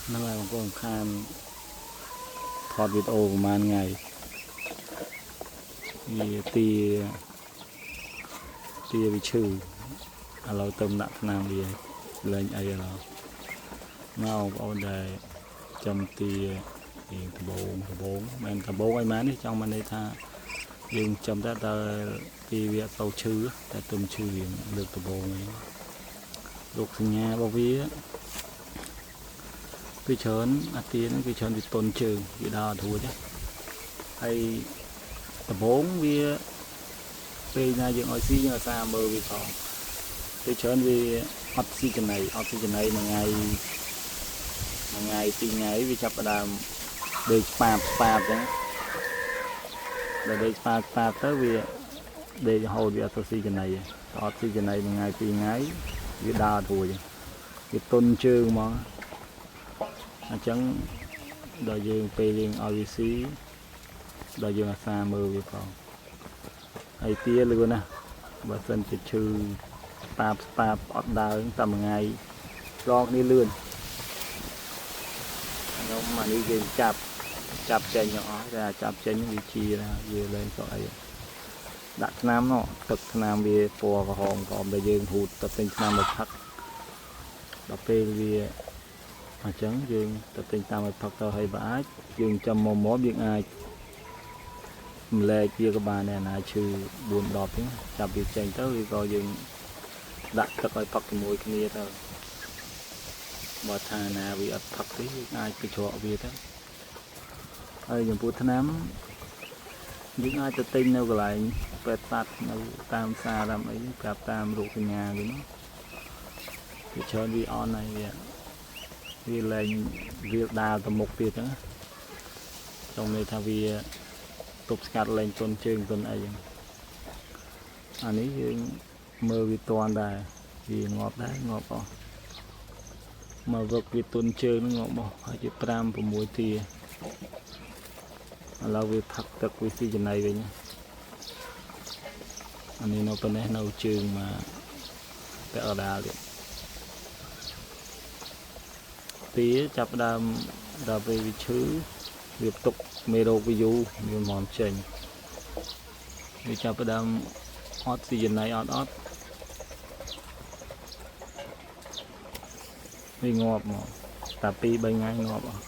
ហ្នឹងហើយបងប្អូនខានថតវីដេអូប្រហែលថ្ងៃវាទាទាវាឈឺឥឡូវទៅដាក់ថ្នាំវាលែងអីឥឡូវមកបងប្អូនដែលចាំទារៀងដបងដបងមិនដបងអីម៉ានេះចង់មកន័យថាយើងចាំតែតើទីវាអត់ទៅឈឺតែទុំឈឺរៀងលើកដបងអីរោគសញ្ញារបស់វាគឺច្រើនអាទាហ្នឹងគឺច្រើនវាតុនជើងវាដើរអត់រួចហើយដបងវាពេលណាយើងឲ្យស៊ីយើងអាសាមើលវាផងពេលច្រើនវាអត់ស៊ីចំណីអត់ស៊ីចំណីមួយថ្ងៃមួយថ្ងៃពីរថ្ងៃវាចាប់ផ្ដើមដេកស្ប៉ាបស្ប៉ាបអញ្ចឹងដល់ដេកស្ប៉ាបស្ប៉ាបទៅវាដេករហូតវាអត់ទៅស៊ីចំណីទេអត់ស៊ីចំណីមួយថ្ងៃពីរថ្ងៃវាដើរអត់រួចវាតុនជើងហ្មងអញ្ចឹងដល់យើងពេលយើងឲ្យវាស៊ីដល់យើងអាសាមើលវាផងហើយទាលឿនណាស់បើសិនជាឈឺស្ប៉ាបស្ប៉ាបអត់ដើរតែមួយថ្ងៃឆ្លងគ្នាលឿនខ្ញុំអានេះគេចាប់ចាប់ចេញអស់តែចាប់ចេញវាជាវាលែងសក់អីដាក់ថ្នាំនោះទឹកថ្នាំវាពណ៌ក្រហមក្រហមដែលយើងហូតទៅទិញថ្នាំមកផឹកដល់ពេលវាអញ្ចឹងយើងទៅទិញតាមឲ្យផឹកទៅហើយបើអាចយើងចាំមុំមកយើងអាចម្លែកវាក៏បានដែរណាឈឺ4 10ហ្នឹងចាប់វាចេញទៅឬក៏យើងដាក់ទឹកឲ្យផឹកជាមួយគ្នាទៅបើថាណាវាអត់ផឹកទេយើងអាចទៅច្រកវាទៅហើយចំពោះថ្នាំយើងអាចទៅទិញនៅកន្លែងពេទ្យសត្វនៅតាមផ្សារតាមអីប្រាប់តាមរោគសញ្ញាវានោះវាច្រើនវាអន់ហើយវាលែងវាដាលទៅមុខទៀតហ្នឹងចង់ន័យថាវាទប់ស្កាត់លែងទន់ជើងទន់អីហ្នឹងអានេះយើងមើលវាតន់ដែរវាងាប់ដែរងាប់អស់មកវឹកវាទន់ជើងហ្នឹងងាប់អស់ហើយជា5 6ទាឥឡូវវាផឹកទឹកវាស៊ីចំណីវិញអានេះនៅប៉ុណ្ណេះនៅជើងមកពាក់កណ្ដាលទៀតទាចាប់ដើមដល់ពេលវាឈឺវាផ្ទុកមេរោគវាយូរវាមកចេញវាចាប់ដើមអត់ស៊ីចំណីអត់អត់វាងាប់មកតែ2 3ថ្ងៃងាប់អស់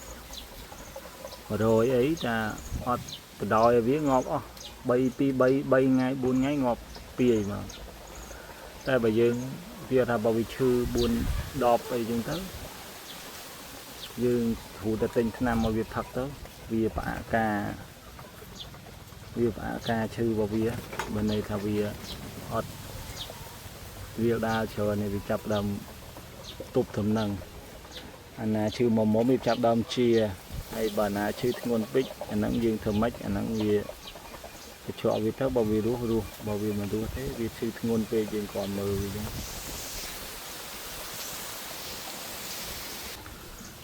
100អីតាអត់បដោយឲ្យវាងាប់អស់3 2 3 3ថ្ងៃ4ថ្ងៃងាប់ពីអីមកតែបើយើងវាថាបើវាឈឺ4 10អីចឹងទៅយើងគ្រូតែទិញថ្នាំមកវាផឹកទៅវាផ្អាកការវាផ្អាកការឈឺរបស់វាបើន័យថាវាអត់វាដាលច្រើននេះវាចាប់ដើមទប់ត្រឹមហ្នឹងអាណាឈឺមុំមុំវាចាប់ដើមជាហើយបើណាឈឺធ្ងន់ពេកអាហ្នឹងយើងធ្វើម៉េចអាហ្នឹងវាទៅជាប់វាទៅបើវារស់រស់បើវាមិនរស់ទេវាឈឺធ្ងន់ពេកយើងក៏មើលវាចឹង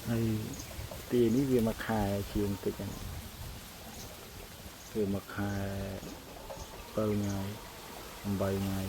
ហើយទីនេះវាមួយខែជាងតិចហ្នឹងវាមួយខែ7ថ្ងៃ8ថ្ងៃ